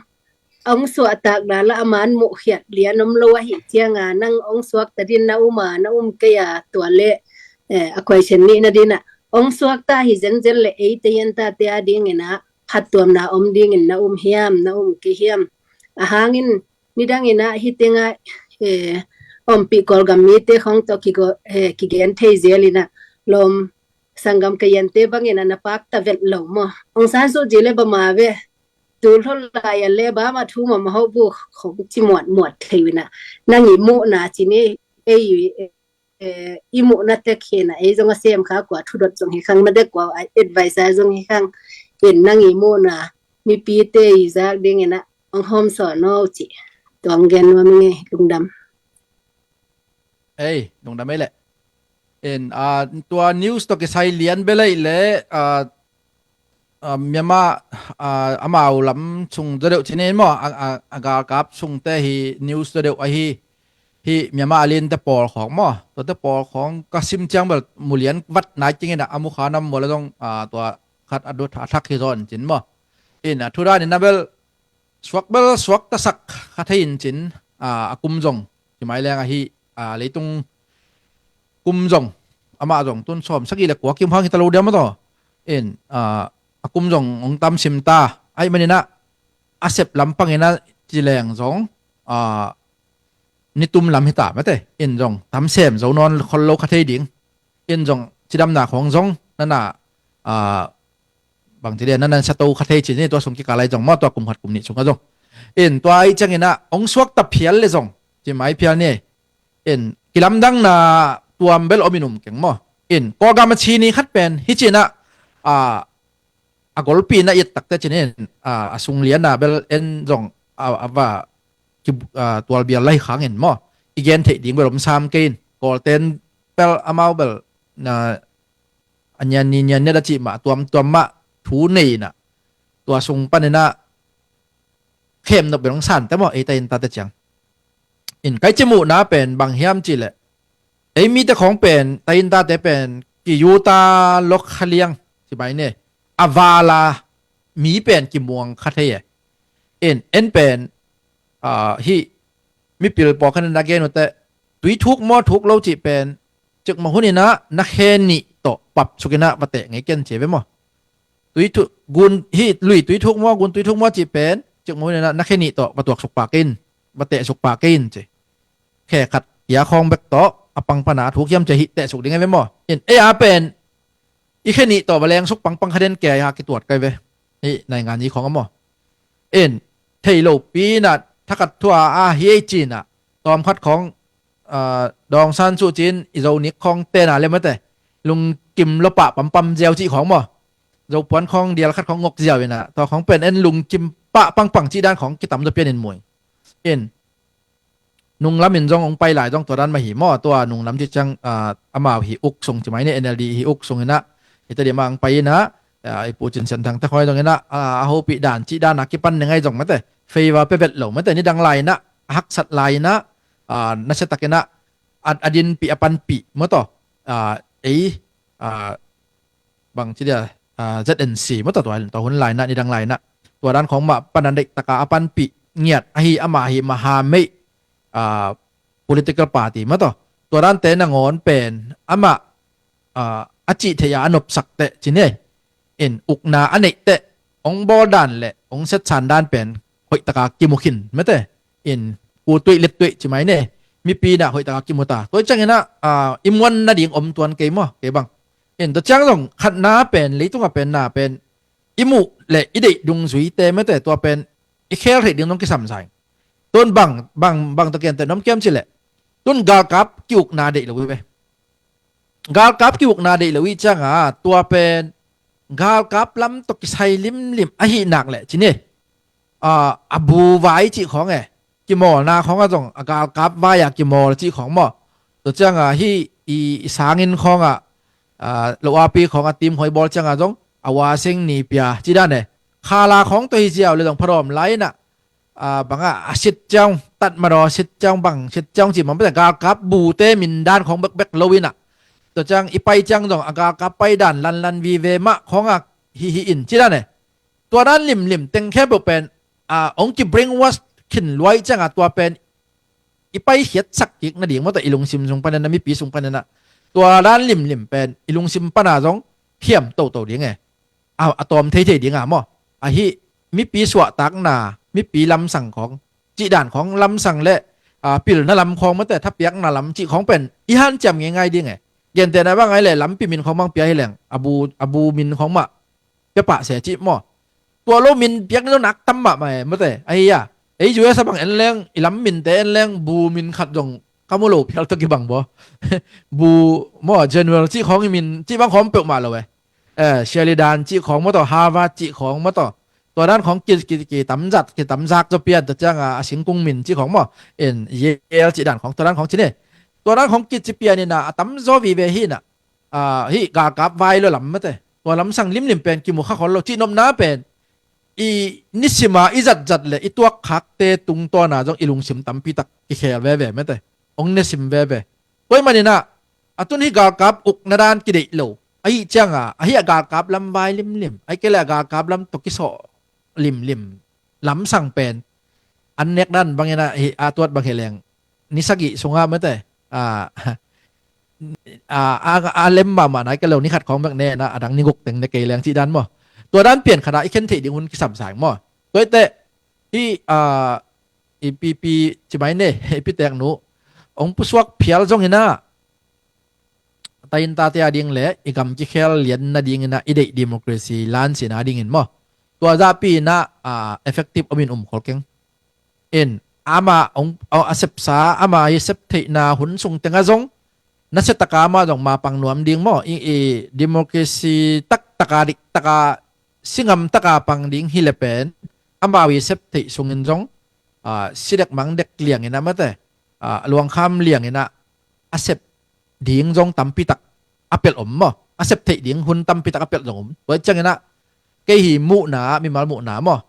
ong suahtak dala a man muhkhiat lian om lo ahi cianga nang ong suakta din na um a na um kei a tua le, eh, a question nihna dina ong suakta hi zenzen le eite ian tate a dingina phattuamna om dingin na um hiam, na um kei hiam? A hangin nidangina hitenga, eh, ompih Kawlgam mite khong tawh kigo, eh, kigen thei zelina lawm sanggam ka iante bangina na pakta vet lo maw? Aung San Suu Kyi le bama ve Tul hol lai a le ba ma thu ma ma ho bu khong ci muat muat thei wina. Nang i muhna ci ni ei, eh, i muhna tek hena ei zong a sem kha kua thu dot zong hi khang ma dek kua advice a zong hi khang. In nang i muhna mipi te i zak ding ina ong hom so no ci. Tuang gen wa mi nge lungdam. Ei, lungdam ei le. In, ah, tua news to kisai lian belai le, ah, ah, Myanmar, ah, amau lam sung dodeuh cinin maw, a, a, a galkap sungte hi news dodeuh ahi, hi Myanmar a linte pawl khawng maw, tuate pawl khawng ka sim ciang bel mulian vat nai cingin a mukha nam mual a zong, ah, tua khat a dut a thak hi zawn cin maw. In, ah, thudan in a bel suak bel suak tasak kha thei in cin, ah, a kum zong ci mai leng ahi, ah, leitung kum zong amah zong tun sawm sagih le kua kim hang hi ta lo diam a taw. In, ah, a kum zong ong tam sim ta ahi maninah a sep lampang inah ci leng zong, ah, nitum lam hi ta mate in zong tam sem zo nawn khol lo kha thei ding. In zong cidamna khawng zong nana, ah, bang ci dia nana sa to kha thei ci ni tua sung kikal lai zong maw tua kum khat kum nih sung a zong. In tua ahi cianginah ong suak ta phial le zong ci mai phial ni. In kilamdangna tuam bel om in um keng maw. In Kawlgam a ci ni khat pen hi cinah, ah, a golpi na it takte cinin, ah, a sungliana bel en zong, ah, a va ki, ah, tualbial lai khangin maw i gen theih ding bel om sam kei in Kawlten bel amau bel na a nian ni nian niat a cih mah tuam tuam mah thu nei inah tua sung paninah khem nop bel ong sante maw ei ta in tate ciang. In kai ci muhna pen bang hiam cih leh ei mite khawng pen ta in tate pen ki yuta lok kha liang ci mai ne a vala mi pen ki muang kha thei e. In en pen, ah, hi mipil pawlkhat in a gen uh teh tui thuk maw thuk lo cih pen cikmah hun inah na khe nih tawh pap suk inah va teh ngei ken ci ve maw. Tui thu, gun hi lui tui thuk maw gun tui thuk maw cih pen cikmah hun inah na khe nih tawh va tuak suk pak in va teh suk pak in ci. Khe khat ia khawng bek tawh a pangpana a thuk hiam ci hi teh suk ding e ve maw. In ei a pen i khe nih tawh va leng suk pangpang kha den ke a kituat kai ve. Hi nai ngan i khawng a maw. In thei lo pi inah thakhat thua a hi ei cinah tawm khat khawng, ah, dawngsan suh cin i zo nik khawng tena le mate lungkim lopah pampam ziau cih khawng maw. Zopuan khawng dial khat khawng ngok ziau inah tua khawng pen en lungkim pah pangpang cih dan khawng kitam zaw pian in mui. In nunglam in zong ong pai lai zong tua dan mah hi maw tua nunglam cih ciang, ah, amau hi uk sung ci mai ni N L D hi uk sung inah hita di mah ong pai inah, ah, i pu cin sian thang tak hoi zong inah, ah, a hopih dan cih dan a kipan ni ngai zong mate favor pe vet lo mate nidang lai inah a haksat lai inah, ah, nasia tak inah a, a dinpih a panpih maw taw, ah, ei, ah, bang ci dia, ah, Z N C maw taw tua, tua hun lai inah nidang lai inah tua dan khawng mah pan a deih taka a panpih ngiat ahi amah hi maha meih, ah, political party maw taw tua dante nangawn pen amah, ah, a cih theih a a nopsak teh ci ni. In ukna a neih teh ong bawl dan le ong setsan dan pen hoih taka kimu khin mate. In kutuih lettuih ci mai ne mipi inah hoih taka kimu ta tua ciang inah, ah, i muan nading om tuan kei maw kei bang. In tua ciang zong khatna pen leitunga pen na pen i muh le i deih dungzuite mate tua pen i khel theih ding zong kisam zaing. Tun bang bang bang tawh kian teh nom kiam ci leh tun galkap ki-ukna deih lo i ve. Galkap ki-ukna deih lo i cianga tua pen galkap lam tawh kisai limlim ahi nak leh ci ni. Ah, a bu vai cih khawng e kimawlna khawng a zong a galkap vai a kimawl cih khawng maw. Tua cianga hi i, i sangin khawngah, ah, lo api khawngah tim khawng i bawl cianga zong a wasing ni pia ci dan e khala khawng tawh hi ziau le zong phadawm lai inah, ah, bangah a sit ciang tat madaw sit ciang bang sit ciang ci mah galkap bute min dan khawng bekbek lo inah tua ciang i pai ciang zong a galkap pai dan lanlan vive mah khawngah hi hi in ci dan e. Tua dan limlim teng khempeuh pen, ah, ong ki brainwash khin luai cianga tua pen i paikhiat sak kik nading maw taw i lungsim sung panin a mipi sung panin a tua dan limlim pen i lungsim pana zong hiam toto ding e. A, a tawm theithei dinga maw ahi mipi suahtakna mipi lamsang khawng cihdan khawng lamsang le, ah, pilna lam khawng mate thapiakna lam cih khawng pen i hanciam ngeingai ding e. Gentehna bang ai le lampi min khawng bang pia hi leng a bu, a bu min khawng mah pia pah se cih maw. Tua lo min piak ni lo nak tam mahmah e, mate. Ahi a, ei U S a bang en leng, i lam minte en leng, bu min khat zong ka mu lo phial tawh kibang baw. Bu maw, General cih khawng i min cih bang khawng peuhmah lo e. Eh, Sheridan cih khawng maw tawh, Harvard cih khawng maw tawh. Tua dan khawng ki, ki, ki tamzat, ki tamzak zaw pian ta cianga, a singkung min cih khawng maw. En, Yale cih dan khawng, tua dan khawng ci ni. Tua dan khawng kici pian ina, a tamzaw vive hi ina. Ah, hih galkap vai lo lam mate. Tua lamsang limlim pen kimu kha khol lo. Cih nopna pen i nisima i zatzat le i tuakkhakte tungtawna zong i lungsim tampitak kikhel veve mate. Ong nesim veve. Tua i maninah a tun hih galkap ukna dan kideih lo. Ahi cianga, ahi a galkap lam vai limlim. Ahi kei le a galkap lam tawh kisawh limlim. Lamsang pen an nek dan bangin ah, hi a tuat bang hi leng ni sagih sungah mate, a, a, a, a lem mahmah nai ka lo, ni khat khawng bek ne na, a dang ni guk teng ne kei leng cih dan maw. Tua dan pian khat ah i khen theih ding hun kisam sa ing maw. Tua i teh hi, a, i pipi ci mai ne, i pitek nu ong pusuak phial zongin ah taintate a ding le i gam kikhel lian nadingin ah i deih democracy lansina dingin maw. Tua zahpi in ah, a, effective omin um khol keng. In ama ong, ong a sepsa, ama i sep theihna hun sung tengah zong nasia taka ama zong mapang nuam ding maw. I, i democracy taktaka diktaka singam taka pang ding hi le pen ama i sep theih sungin zong, a, sidek mangdek liangin ah mate, a, luangkham liangin ah a sep ding zong tampitak a pelh om maw. A sep theih ding hun tampitak a pelh zong om. Tua ciangin ah kei hi muhna, mimal muhna maw.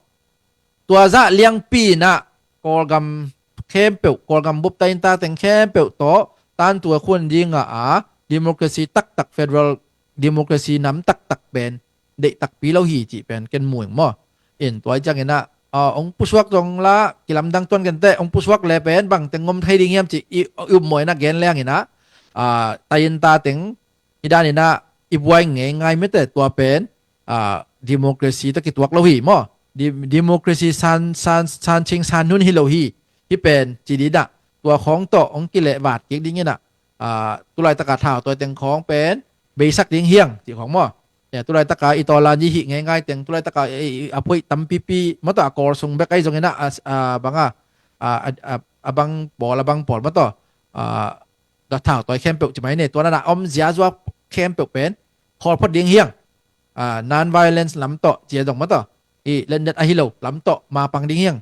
Tua zah liangpi in ah Kawlgam khempeuh, Kawlgam bup tainta teng khempeuh tawh tantu a khun dingah a democracy taktak, federal democracy nam taktak pen deih takpi lo hi cih pen ken mu ing maw. In tua i ciangin ah, a, ong pusuak zong la kilamdang tuan kenteh, ong pusuak le pen bang teng ngom thei ding hiam cih i, i upmawh in ah gen leng in ah, a, tainta teng hi dan in ah i buai ngeingai mate. Tua pen, a, democracy tawh kituak lo hi maw. Di, democracy san, san, san cing san nun hi lo hi. Hi pen ci dih dah. Tua khawng tawh ong kilehvat kik dingin ah, a, tulaitaka thau tawi teng khawng pen beisak ding hiang cih khawng maw. Ya, tulaitaka i tawlan i hih ngeingai teng, tulaitaka i, i, a phoih tampipi maw tawh, a Kawl sung bek ahi zongin ah, a, a, banga, a, a, a, a bang pawl, a bang pawl maw tawh, a, da thau tawi khempeuh ci mai ne. Tua nanah om ziazua khempeuh pen khawl phot ding hiang. A, non-violence lam tawh, cia zong maw tawh, i lendet ahi lo lam tawh mapang ding hiang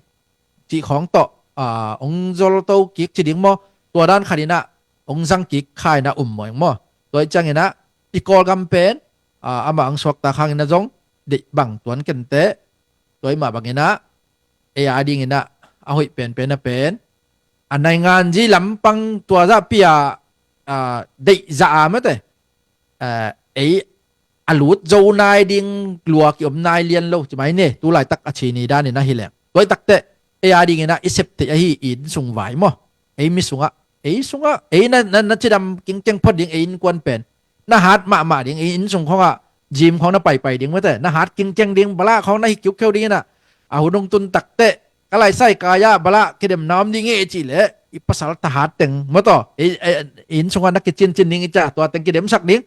cih khawng tawh, a, ong zolto kik ci ding maw. Tua dan khat in ah ong zang kik kha in ah um maw ing maw. Tua i ciangin ah i Kawlgam pen, a, amah ong suakta khang in ah zong deih bang tuan kenteh. Tua i mah bangin ah ei a dingin ah a hoih penpen a pen a naingan zi lampang tua zahpi a, a, deih zah a mate, a, ei a lut zo nai ding lua kiom nai lian lo ci mai ne. Tulaitak a ci ni danin ahi leng, tua i takteh ei a dingin ah i sep theih ahi i inn sung vai maw. Ei mi sungah, ei sungah, ei na, na, na cidam kingkeng phot ding ei innkuan pen na hat mahmah ding, ei inn sung khawngah gym khawng na paipai ding mate, na hat kingkeng ding, balah khawng na hih kiukheu dingin ah, a hun ong tun takteh ka laisai kai-ah balah kidemna om ding e cih leh i pasal thahat teng maw tawh, ei, ei, inn sungah na kicincin ding i ca, tua teng kidemsak ding.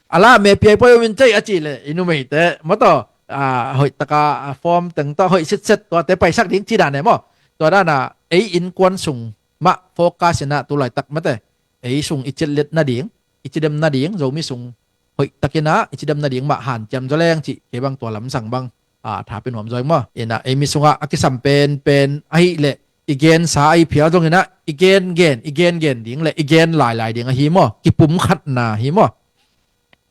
A lah me piaipuai om in cei a cih leh i numeite maw tawh, a, hoihtaka, a, form teng tawh hoih sitset tuate paisak ding ci dan e maw. Tua dana ei innkuan sung mah focus in ah tulaitak mate, ei sung i cillet nading, i cidem nading, Zomi sung hoihtakin ah i cidem nading mah hanciam zaw leng cih kei bang tua lamsang bang, a, tha pia nuam zaw ing maw. In ah ei mi sungah a kisam penpen ahih leh i gensa ahi phial zongin ah i gengen, i gengen ding le i gen lailai ding ahi maw. Kipumkhatna hi maw.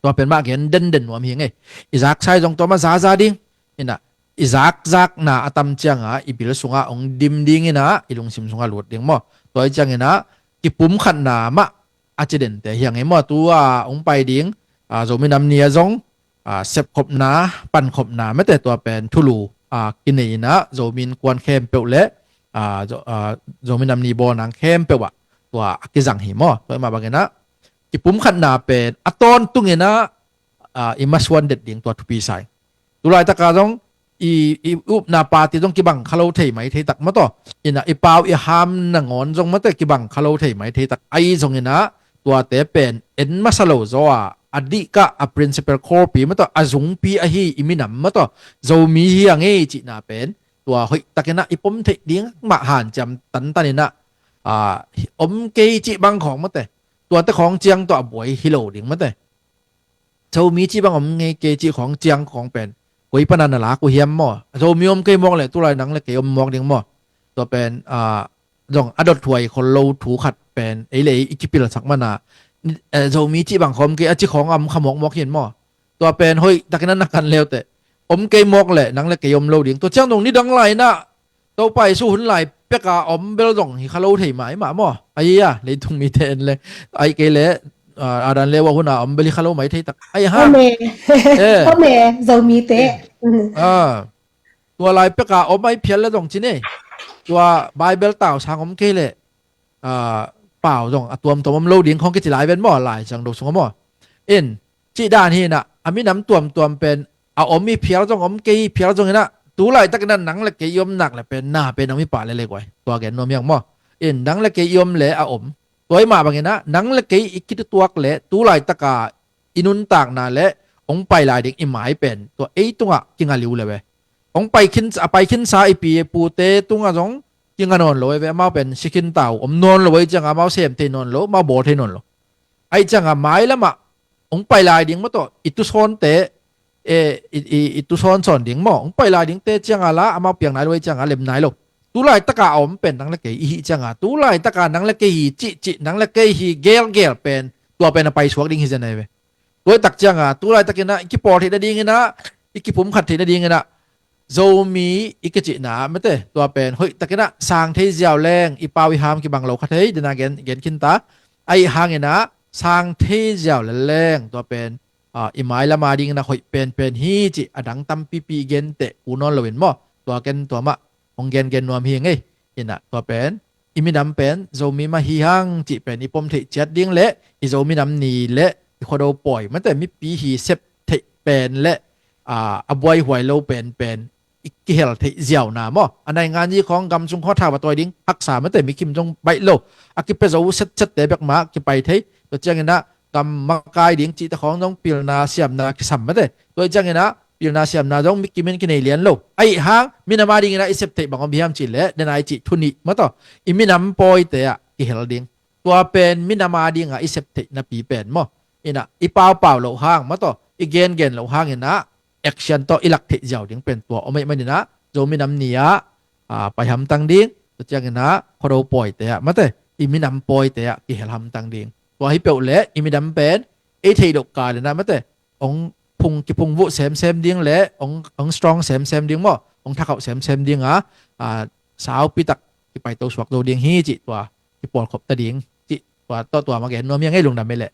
Tua pen mah gen denden nuam hi ngei. I zaksa i zong tua mah zaza ding. In ah i zakzakna a tam ciangah i bil sungah ong dim dingin ah i lungsim sungah lut ding maw. Tua i ciangin ah kipumkhatna mah a cidente hiang e maw. Tua ong pai ding, a, Zomi Nam Ni a zong, a, sepkhopna, pankhopna mate, tua pen thulu, a, kinei in ah Zomi Innkuan khempeuh le, a, Zo-, a, Zomi Nam Ni bawl nang khempeuh ah tua a kizang hi maw. Tua i mah bangin ah kipumkhatna pen a tawntungin ah, a, i masuan det ding tua thupi sa ing. Tulaitaka zong i, i upna party zong kibang kha lo thei mai thei tak maw tawh. In ah i pau i ham nangawn zong mate kibang kha lo thei mai thei tak ahi zongin ah tuate pen en masa lo zaw a, a dihkah a principal core pi mah tawh a zungpi ahi i minam mah tawh Zomi hi a ngei cihna pen tua hoih takin ah i pom theih ding mah hanciam tantan in ah, aa, om kei cih bang khawng mate, tuate khawng ciang tawh a buai hi lo ding mate. Zomi cih bang om ngei kei cih khawng ciang khawng pen koi pana na lak uh hiam maw? Zomi om kei mawk leh tulai nang le kei om mawk ding maw? Tua pen, aa, zong a dot huai khol lo thu khat pen ei le ei i kipilsak mana, eh, Zomi cih bang khawng om kei a ci khawng a om kha mawkmawk hi in maw? Tua pen hoih takin a na kan leuteh om kei mawk leh nang le kei om lo ding. Tua ciang dong nidang lai-in ah Topa Jesu hun lai peka om bel zong hi kha lo thei mai mah maw? Ahi a, leitung mite en le, ahi kei le, ah, Adam le Eva hun a om bel hi kha lo mai thei tak. Ahi hang. Om e. Eh. Om e, Zomite. Eh. Ah. Tua lai peka om ahi phial le zong ci ne. Tua Bible tau sang om kei le, ah, pau zong a tuamtuam om lo ding khawng kici lai ven maw, Lai Siangtho sung a maw? In, cih dan hi in ah, a minam tuamtuam pen a om hi phial zong om kei hi phial zong in ah, tu laitakin ah nang le kei i om nak le pen na pen om hi pah le le guai. Tua gen nuam hiang maw? In, nang le kei i om le a om. Tua i mah bangin ah nang le kei i kitutuak le tu laitaka i nuntakna le hong pai lai ding i mai pen tua ei tungah kinga liu le ve. Hong pai khin, a pai khinsa i pi i pute tungah zong kinga nawn lo e ve. Amau pen si khin ta uh, om nawn lo ahi ciangah amau sem thei nawn lo, amau bawl thei nawn lo. Ahi ciangah mailamah hong pai lai ding maw tawh i tusawnte, eh, i, i, i tusawn sawn ding maw, hong pai lai dingte ciangah la amau piang nai lo ahi ciangah lem nai lo. Tu laitaka a om pen nang le kei i hih ciangah, tu laitaka nang le kei hi cihcih, nang le kei hi gelgel pen tua pen a paisuak ding hi zen ahi ve. Tua i tak ciangah tu laitakin ah i kipawl theih nadingin ah, i kipumkhat theih nadingin ah Zomi i kicihna mate, tua pen hoih takin ah sang thei ziau leng i pau i ham kibang lo kha thei, dena gen, gen khin ta. Ahi hangin ah sang thei ziau le leng tua pen, ah, i mailam adingin ah hoih penpen hi cih a dang tampipi i gen teh u nawn loin maw? Tua ken tua mah hong gengen nuam hi ngei. In ah tua pen i minam pen Zomi mah hi hang cih pen i pom theih ciat ding le i Zo minam ni le i Khuado pawi mate mipi hi sep theih pen le, aa, a buaihuai lo penpen i kihel theih ziauna maw? A naingan i khawng gam sung khawng a thau a tawi ding haksa mate, mikim zong baih lo, a kipia zo setset te bek mah kipai thei. Tua ciangin ah gam makai ding cihte khawng zong pilna siamna kisam mate. Tua ciangin ah pilna siamna zong mikim in kinei lian lo. Ahi hang minam adingin ah i sep theih bang om hiam cih leh, dena i cih thu nih maw taw, i minam pawite ah kihel ding. Tua pen minam adingah i sep theih napi pen maw? In ah i paupau loh hang maw taw, i gengen loh hangin ah action tawh i lak theih ziau ding pen tua om ahih manin ah Zo minam ni ah, aa, pai hamtang ding. Tua ciangin ah Khuado pawite ah mate, i minam pawite ah kihel hamtang ding. Tua hi peuh leh i minam pen ei theih loh kalin ah mate, hong phung, kiphungvuh semsem ding le hong, hong strong semsem ding maw, hong thakhauh semsem ding a, aa, saupi tak kipaito suak zo ding hi cih tua kipawlkhop ta ding cih tua tawh tua mah gen nuam hi a ngei, lungdam hi leh.